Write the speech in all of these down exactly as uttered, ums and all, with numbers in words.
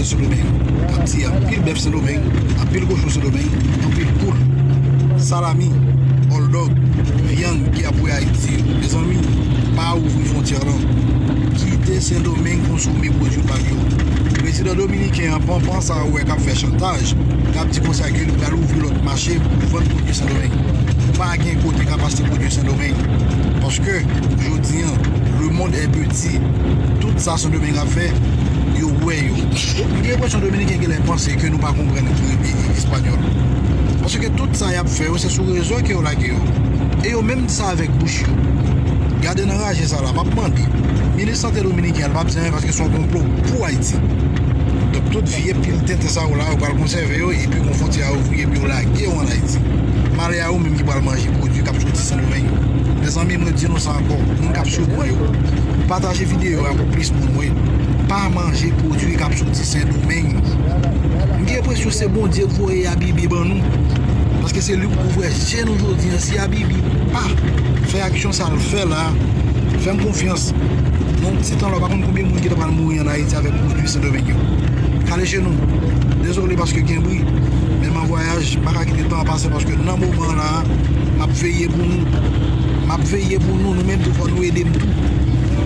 Sendomeng, k ap tiye anpil bèf Sendomeng, anpil kochon Sendomeng, anpil poul, salami, hot dog, vyann ki ap voye Ayiti yo. Mezanmi, pa ouvri fwontyè lan. Kite Sendomeng konsome pwodui pa yo. Prezidan dominiken an, panpan sa ou wè k ap fè chantaj, k ap di konsa ke li pral ouvri lòt mache pou vann pwodui Sendomeng. Pa gen kote k ap achte pwodui Sendomeng. Paske, jodi an, le monde est petit. Tout sa Sendomeng ap fè, yo wè yo. M gen enpresyon Dominiken genlè panse ke nou pa konprann ki espanyòl. Paske tout sa y ap fè yo, se sou rezo ke yo lage yo. E yo menm di sa avèk bouch yo. Gade nan raje sa la, m ap mande. Minis Sante Dominiken an, l p ap di anyen paske se yon konplo pou Ayiti. Donk, tout vye pil tenten sa yo la, yo pral konsève yo, epi gon fwontyè a ouvri, epi yo lage yo ann Ayiti. Malè a ou menm ki pral manje pwodui k ap soti Sendomeng. Mezanmi, mwen di nou sa ankò, moun k ap swiv mwen yo, pataje videyo a pou plis moun wè. Pa manje pwodui k ap soti Sendomeng. M gen enpresyon se Bondye k voye Abibi ban nou. Paske se li k ouvè je nou jodi an. Si Abibi pa fè aksyon sa l fè la, fè m konfyans. Nan yon ti tan la, w pa konn konbyen moun ki ta pral mouri ann Ayiti avèk pwodui Sendomeng yo. Kale je nou. Dezole paske gen bri. Men m an vwayaj, m pa ka kite tan an pase paske nan moman la, m ap veye pou nou. M ap veye pou nou. Nou menm tou fò nou ede m tou.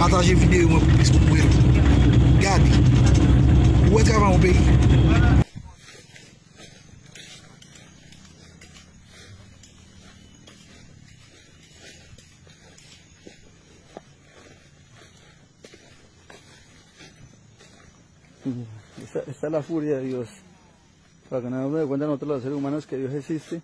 Pataje videyo mwen pou plis moun wè l. Gade. Ou wè travay yon peyi. Esa, esa es la furia de Dios. Para que no me cuenten otros los seres humanos que Dios existe.